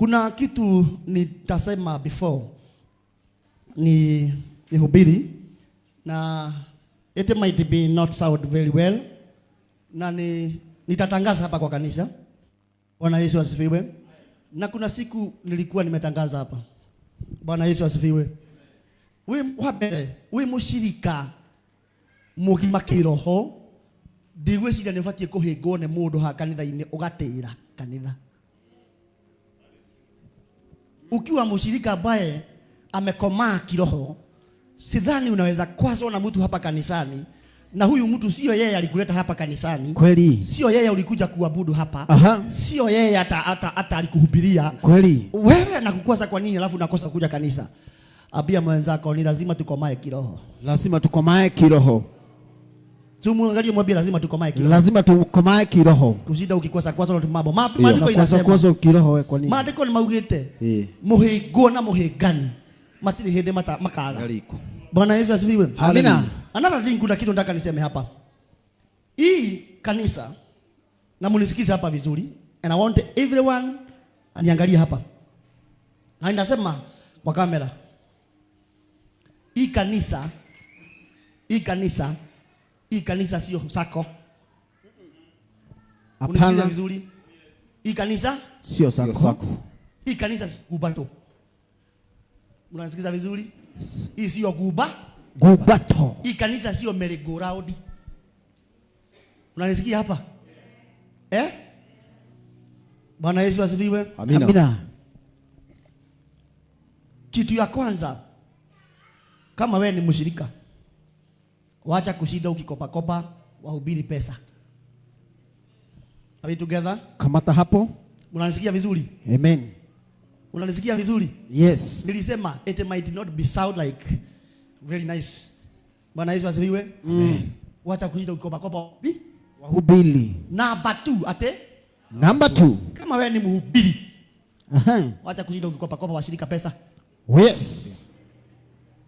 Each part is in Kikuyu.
Kuna kitu nitasema before ni nihubiri na it might be not sound very well, na nitatangaza hapa kwa kanisa. Bwana Yesu asifiwe. Na kuna siku nilikuwa nimetangaza hapa. Bwana Yesu asifiwe. Wi wa mbere wi mushirika mugima kiroho, ndigwiciria ni ubatie kuhingwo ni mundu ha kanitha-ini ugatira kanitha. Ukiwa mshirika ambaye amekomaa kiroho, sidhani unaweza kwazwa na mtu hapa kanisani, na huyu mtu sio yeye alikuleta hapa kanisani. Kweli. Sio yeye ulikuja kuabudu hapa. Sio yeye hata alikuhubiria. Kweli. Wewe anakukwaza kwa nini alafu unakosa kuja kanisa? Ambia mwenzako ni lazima tukomae kiroho. Lazima tukomae kiroho. Tumuangalie mwambie lazima tukomae kiroho. Lazima tukomae kiroho. Kushinda ukikosa kwaza na mambo. Ndio. Maandiko Kwaza inasema. kwaza kiroho wewe kwa nini? Maandiko ni maugite. Eh. Muhingwo na muhingani. Matiri hindi makaga. Ngariko. Bwana Yesu asifiwe. Amina. Another thing, kuna kitu nataka niseme hapa. Hii kanisa, na munisikize hapa vizuri, and I want everyone aniangalie hapa. Na ninasema kwa kamera. Hii kanisa sio sako. Hapana. Unisikize vizuri. Hii kanisa sio sako. Sio sako. Hii kanisa si gubato. Unanisikiza vizuri? Yes. Hii sio guba. Gubato. Hii kanisa sio merry-go-round. Unanisikia hapa? Eh? Bwana Yesu asifiwe. Amina. Amina. Kitu ya kwanza, kama wewe ni mshirika, wacha kushinda ukikopa-kopa wahubiri pesa. Are we together? Kamata hapo. Unanisikia vizuri? Amen. Unanisikia vizuri? Yes. Nilisema it might not be sound like very nice. Bwana Yesu asifiwe. Amen. Wacha kushinda ukikopa-kopa. Wahubiri. Number 2, ate? Number 2. Kama wewe ni mhubiri. Aha. Wacha kushinda ukikopa-kopa washirika pesa. Yes.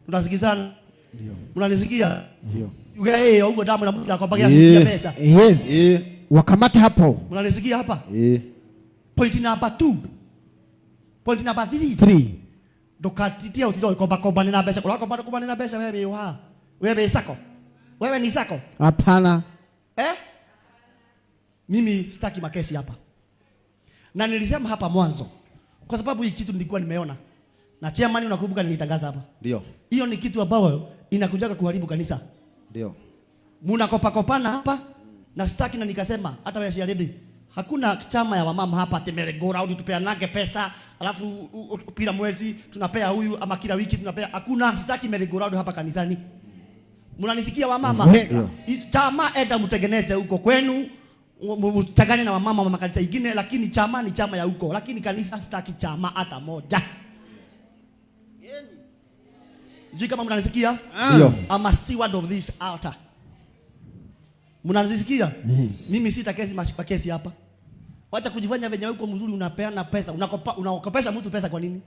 Tunasikizana? Ndio. Unanisikia? Ndio. Yuga huko damu na mtu akopagia pesa. Yes. Yeah. Wakamata hapo. Unanisikia hapa? Yeah. Point number 2. Point number 3. 3. Ndukatitie utiro ukomba komba na mbeca. Urakomba komba na mbeca wewe wa. Wewe sako. Wewe ni sako. Hapana. Mimi sitaki makesi hapa. Na nilisema hapa mwanzo kwa sababu hii kitu nilikuwa nimeona. Na chairman unakumbuka nilitangaza hapa. Ndio. Hiyo ni kitu ambayo inakujaga kuharibu kanisa. Ndio. Mnakopa kopana hapa na sitaki, na nikasema hata wewe si ready. Hakuna chama ya wamama hapa temeregora au tupeanage pesa alafu kila mwezi tunapea huyu ama kila wiki tunapea. Hakuna, sitaki merry-go-round hapa kanisani. Mnanisikia wamama? Ndio. Chama enda mtengeneze huko kwenu, mchanganye na wamama wa makanisa ingine, lakini chama ni chama ya huko, lakini kanisa sitaki chama hata moja. Sijui kama mnanisikia? Ndio. I'm a steward of this altar. Mnanisikia? Yes. Mimi sita kesi makesi hapa. Wacha kujifanya venye uko mzuri, unapeana pesa, unakopesha mtu pesa kwa nini?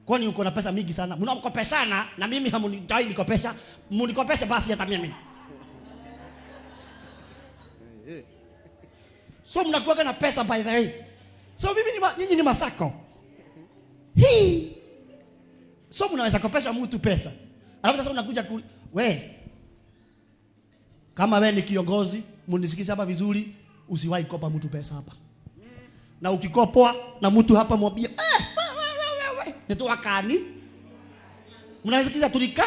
Kwani uko na pesa mingi sana? Mnakopeshana na mimi hamunidai nikopesha, mnikopeshe basi hata mimi. So mnakuwa na pesa by the way. So mimi ni nyinyi ni masako. Hii. So mnaweza kopesha mtu pesa. Alafu sasa unakuja we. Kama we ni kiongozi, mnisikize hapa vizuri, usiwahi kopa mtu pesa hapa. Na ukikopwa na mtu hapa mwambie, we, we, we, we, ni tu wakani. Mnasikiza tulika?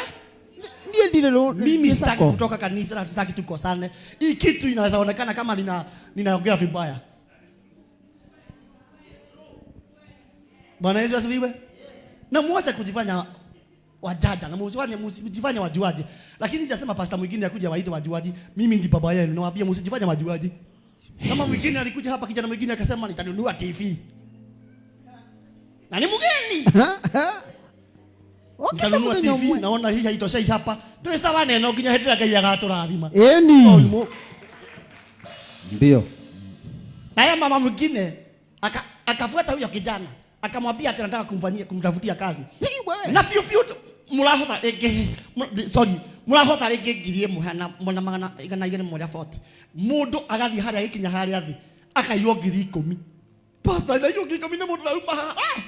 Ndiye ndile lo, Mimi ni sitaki sako. kutoka kanisa na sitaki tukosane. Hii kitu inaweza onekana kama ninaongea vibaya. Bwana Yesu asifiwe. Na muache kujifanya wajaja na msijifanye wajuaji. Lakini sijasema pastor mwingine akuja waite wajuaji. Mimi ndi baba yenu, nawaambia msijifanye wajuaji. Kama mwingine alikuja hapa, kijana mwingine akasema nitanunua TV. Na ni mgeni. Okay, Nitanunua mgeni TV, mwe. naona hii haitoshei hapa. Tuwe sawa neno kinya hedi la Ngai agatũrathima. Eni. Oh, Ndio. Na yeye mama mwingine akafuata huyo kijana, akamwambia ati anataka kumtafutia kazi. Hii wewe. Na fiu fiu murahota ringi, sorry, murahota ringi ngiri ĩmwe na mwana magana igana igĩrĩ mũgwanja forty. Mũndũ agathiĩ harĩa agĩkinya harĩa thĩ, akaiywo ngiri ikũmi. Pastor, ndaiywo ngiri ikũmi nĩ mũndũ rauma haha. Ah!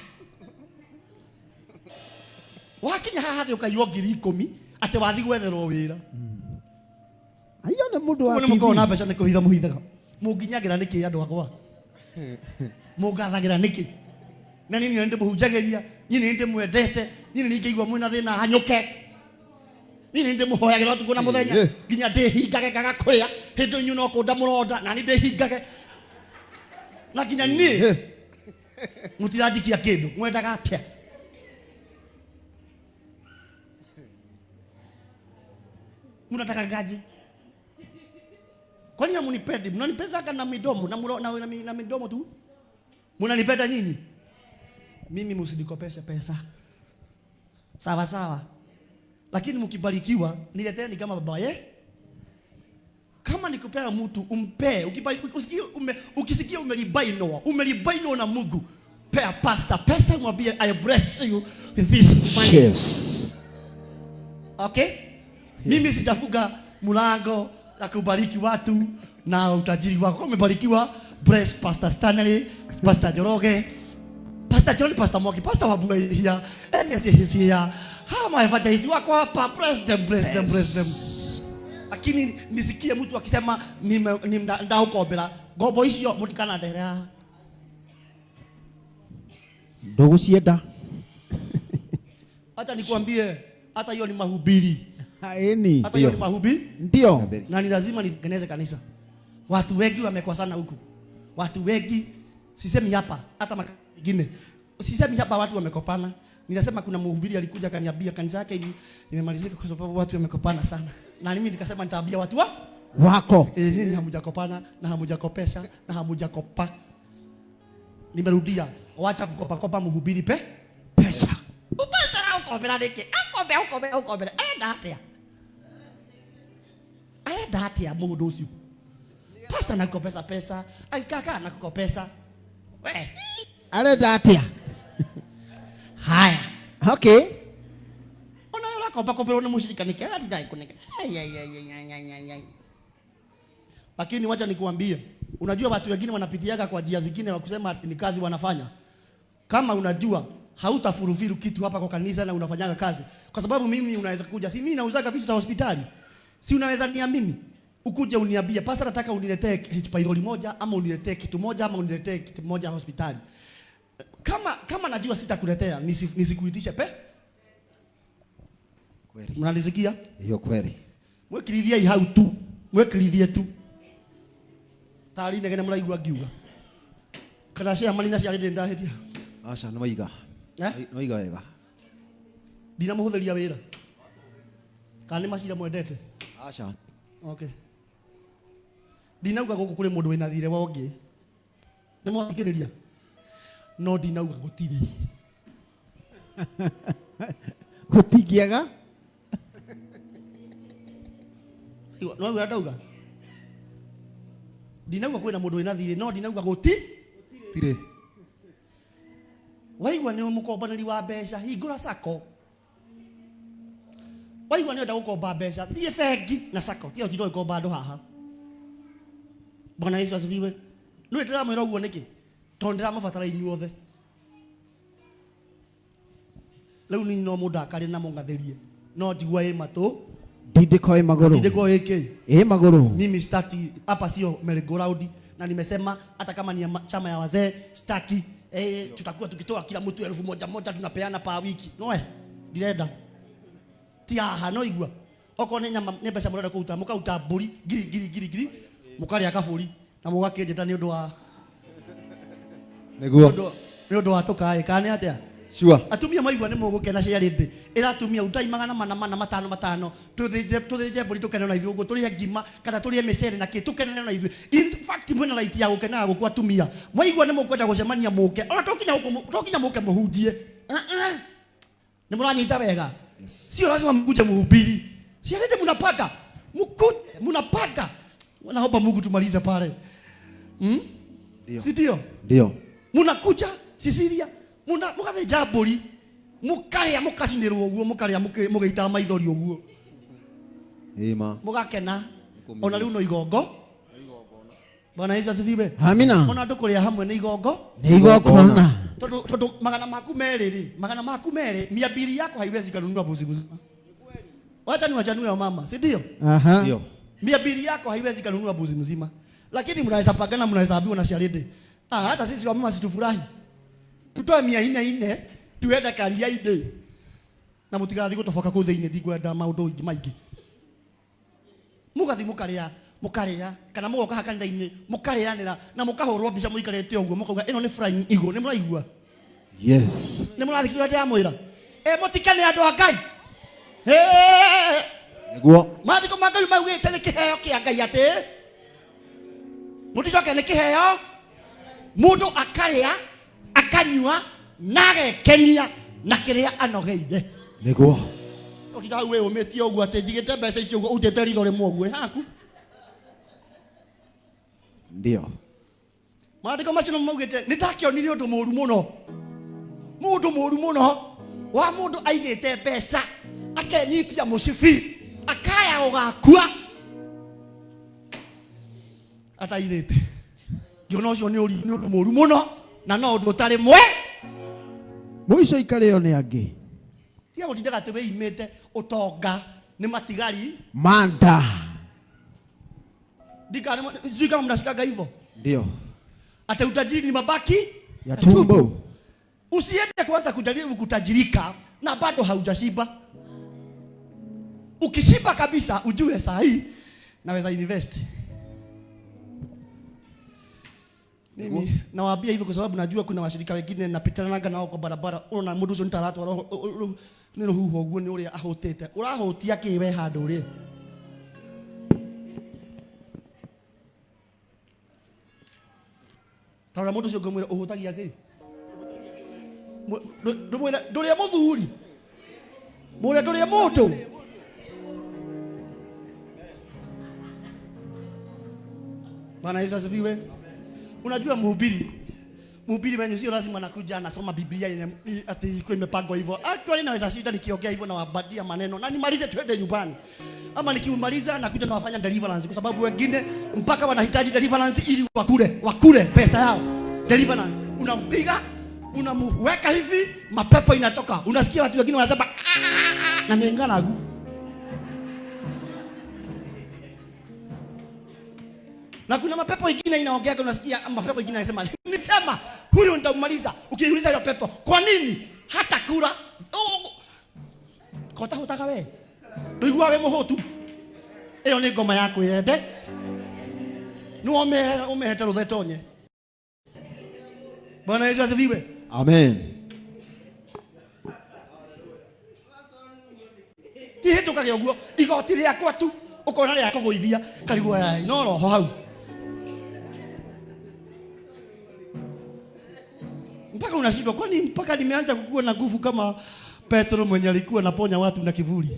Wakinya haha thĩ ũkaiywo 10,000 atĩ wathi gwetherwo wĩra. Aiyo nĩ mũndũ wa Ũguo nĩ mũkoragwo na TV. mbeca nĩ kũhitha mũhithaga. Mũnginyagĩra nĩkĩ andũ akwa? Mũngathagĩra nĩkĩ? Na niĩ nĩ ndĩmũhunjagĩria, niĩ nĩ ndĩmwendete, niĩ nĩ ingĩigua mwĩna thĩna hanyũke. Niĩ nĩ ndĩmũhoyagĩra ũtukũ na mũthenya nginya ndĩhingage ngaga kũrĩa hĩndĩ inyuĩ no kũnda mũronda na niĩ ndĩhingage na nginya niĩ mũtiranjikia kĩndũ mwendaga atĩa? Mnataka gaji? Kwani hamunipendi? Mnanipendaga na midomo na, muro, na, na, na midomo tu? Mnanipenda nyinyi? Mimi msinikopeshe pesa. Sawa sawa. Lakini mkibarikiwa nileteni kama baba ye. Kama nikupea mtu umpe, ukisikia umelibainwa, umelibainwa na Mungu, pea pastor pesa, mwambie I bless you with this money. Yes. Okay? Mimi sijafuga mlango la kubariki watu na utajiri wako. Umebarikiwa, bless Pastor Stanley, Pastor Njoroge, Pastor John, Pastor Mwaki, Pastor Wambua is here, Ernest is here. Hawa evangelist wako hapa, bless them, bless them, bless them. Lakini nisikie mtu akisema ndaukombera ngombo icio mutikanandehere haha. Ndũgũcienda. Acha nikwambie, hata hiyo ni mahubiri. Haeni. Hata hiyo ni mahubiri. Ndio. Na ni lazima nitengeneze kanisa. Watu wengi wamekosana huku. Watu wengi, sisemi hapa, hata makanisa mengine. Sisemi hapa watu wamekopana. Ninasema kuna mhubiri alikuja akaniambia kanisa yake imemalizika kwa sababu watu wamekopana sana. Na mimi nikasema nitaambia watu wa wako. Nyinyi hamjakopana na hamjakopesha na hamjakopa. Nimerudia, wacha kukopa kopa mhubiri pe pesa. Upata ukobera niki? Akombe, ukombe, ukombera. Arenda atia? Arenda atia mundu ucio? Pastor nakukopesa pesa, aikaka nakukopesa. We. Arenda atia? Haya. Okay. Ona yo rakomba komberwo ni mushirika nike ati ndai kunike. Ai ai ai ai ai ai ai. Lakini wacha nikuambie, unajua watu wengine wanapitiaga kwa njia zingine wa kusema ni kazi wanafanya. Kama unajua hautafurufiru kitu hapa kwa kanisa na unafanyaga kazi. Kwa sababu mimi unaweza kuja, si mimi nauzaga vitu za hospitali. Si unaweza niamini? Ukuje uniambie, pastor nataka uniletee H pylori moja ama uniletee kitu moja ama uniletee kitu moja hospitali. Kama najua sitakuletea, nisikuitishe pe. Kweli. Mnanisikia? Hiyo kweli. Mwekiririe hau tu. Mwekiririe tu. Tari negene muraigua ngiuga. Kana cia mali na cia rĩndĩ ndahĩtia. Aca nĩ waiga. Eh? Nĩ waiga wega. Ndinamũhũthĩria wĩra. Kana nĩ macira mwendete? Aca. Okay. Ndinauga gũkũ kũrĩ mũndũ wĩna thirĩ wa ũngĩ. Nĩ mwathikĩrĩria? No ndinauga gũtirĩ. Gũtingĩaga? No ũrĩa ndauga? Ndinauga kwĩna mũndũ wĩna thirĩ, no ndinauga gũti? Tirĩ. Waigua nĩ mũkombanĩri wa mbeca, hingũra sacco. Waigua nĩ ũrenda gũkomba mbeca, thiĩ bengi na sacco, tiga ũtinde ũgĩkomba andũ haha. Bwana Yesu asifiwe. Nĩ ndĩramwĩra ũguo nĩkĩ? Tondũ ndĩramũbatara inyuothe. Rĩu niĩ no mũndakarie na mũngathĩrie, no ndigua ĩ matũ. Ndindĩko ĩ magũrũ. Ndindĩko ĩ kĩ? Ĩ magũrũ. Mimi sitaki hapa, sio merry-go-round, na nimesema hata kama ni chama ya wazee sitaki. Tutakuwa tukitoa kila mtu elfu moja moja tunapeana pa wiki. No ndirenda. Ti haha no igua. Okorwo nĩ nyama nĩ mbeca mũrenda kũruta, mũkaruta mbũri ngiri ngiri ngiri ngiri, mũkarĩa kabũri na mũgakĩnjĩta nĩ ũndũ wa Nĩguo. Nĩ ũndũ wa tũkaĩ kana nĩ atĩa? Sure. Atumia maigua nĩ mũgũkena cia rĩndĩ. Ĩra atumia rutai magana mana mana matano matano. Tũthĩnje mbũri tũkene na ithuĩ ũguo, tũrĩe ngima kana tũrĩe mĩcere na kĩ, tũkenere na ithuĩ. In fact mwĩna right ya gũkenaga gũkũ atumia. Mwaigua nĩ mũkwenda gũcemania mũke. Ona to nginya gũkũ, to nginya mũke mũhunjie. Nĩ mũranyita wega? Yes. Sio lazima mkuje mhubiri. Si alete mnapaka. Mkuje mnapaka. Naomba Mungu tumalize pale. Ndio. Si ndio? Ndio. Mnakuja Sicilia, mũgathĩnja mbũri, mũkarĩa mũkacinĩrwo ũguo, mũkarĩa mũgĩitaga maithori ũguo. Ĩma. Mũgakena. Nĩkũmĩrĩria. Ona rĩu no igongo. Bwana Yesu asifiwe. Amina. Ona andu kuria hamwe ni igongo. Nĩ igongona. Tondu magana maku merĩ rĩ, magana maku merĩ, 200 yako haiwezi kanunua mbuzi mzima. Wacha niwachanue wa mama, si ndio? Aha. Ndio. 200 yako haiwezi kanunua mbuzi mzima. Lakini mnaweza pagana, mnaweza ambiwa na ciarĩndĩ. Ah, hata sisi wa mama situfurahi. Tutoe 400 tuende karia-inĩ. Na mũtigathiĩ gũtoboka kũu thĩinĩ, ndikwenda maũndũ maingĩ. Mũgathiĩ mũkarĩa, mũkarĩa, kana mũgoka haha kanitha-inĩ, mũkarĩanĩra na mũkahũrwo mbica mũikarĩte ũguo, mũkauga ĩno nĩ flying eagle, nĩ mũraigua? Yes. Nĩ mũrathikĩrĩria ndĩramwĩra? Ĩ mũtikene andũ a Ngai. Hĩ! Nĩguo. Maandĩko ma Ngai maugĩte nĩ kĩheo kĩa Ngai atĩ mũticoke nĩ kĩheo mũndũ akarĩa akanyua na agekenia na kĩrĩa anogeire. Nĩguo. Ũtinda hau wĩyũmĩtie ũguo atĩ njigĩte mbeca icio ũguo utĩte ritho rĩmwe ũguo haku. Ndio. Maandĩko macio nĩ maugĩte nĩ ndakĩonire ũndũ mũũru mũno, mũndũ mũũru mũno wa mũndũ aigĩte mbeca akenyitia mũcibi akaya gũgakua atairĩte. Ngĩona ũcio nĩ ũndũ mũũru mũno na no ũndũ ũtarĩ mwe. Mũico ikarĩo nĩ angĩ. Tiga gũtindaga atĩ wĩimĩte ũtonga nĩ matigari Manda. Sijui kama mnashikaga hivyo. Ndio. Ate utajiri ni mabaki ya tumbo. Usiende kwanza kujaribu kutajirika na bado haujashiba. Ukishiba kabisa ujue saa hii naweza invest. Mimi nawaambia hivyo kwa sababu najua kuna washirika wengine napitanaga nao kwa barabara. Ona mundu ucio nitaratwara nĩ rũhuho ũguo nĩ ũrĩa ahũtĩte. Ũrahũtia kĩ we handũ rĩ? Tarora mũndũ ũcio ngũmwĩra ũhũtagia kĩ? Ndũmwĩre ndũrĩa mũthuri. Mũrĩa ndũrĩa mũndũ. Bwana Yesu asifiwe. Unajua mhubiri wenyu sio lazima anakuja anasoma Biblia yenye ati iko imepangwa hivyo. Actually naweza shida nikiongea hivyo na wabadia maneno na nimalize twende nyumbani. Ama nikimaliza nakuja nawafanya deliverance kwa sababu wengine mpaka wanahitaji deliverance ili wakule pesa yao. Deliverance. Unampiga, unamuweka hivi, mapepo inatoka. Unasikia watu wengine wanasema na ni ngaragu. Na kuna mapepo ingine inaongea, unasikia mapepo ingine inasema, nisema huyu nitamaliza. Ukiuliza hiyo pepo, kwa nini hata kula? Oh, kota hutaka we. Nduigua we muhutu. Iyo ni ngoma yaku yende. Ni umehete ruthe. Bwana Yesu asifiwe. Amen. Tihĩtũkage ũguo igoti rĩakwa tu ũkona rĩa kũgũithia karigwo yai no roho hau. Mpaka unashindwa, kwani mpaka nimeanza kukua na nguvu kama Petro mwenye alikuwa anaponya watu na kivuli.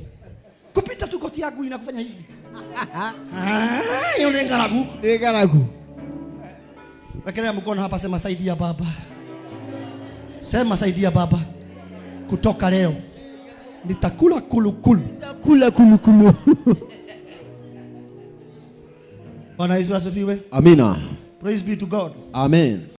Kupita tu koti yangu inakufanya hivi. Hiyo ni ngaragu. Ni ngaragu. Wekelea mkono hapa, sema saidia baba. Sema saidia baba. Kutoka leo nitakula kulukulu. Nitakula kulukulu. Bwana Yesu asifiwe. Amina. Praise be to God. Amen.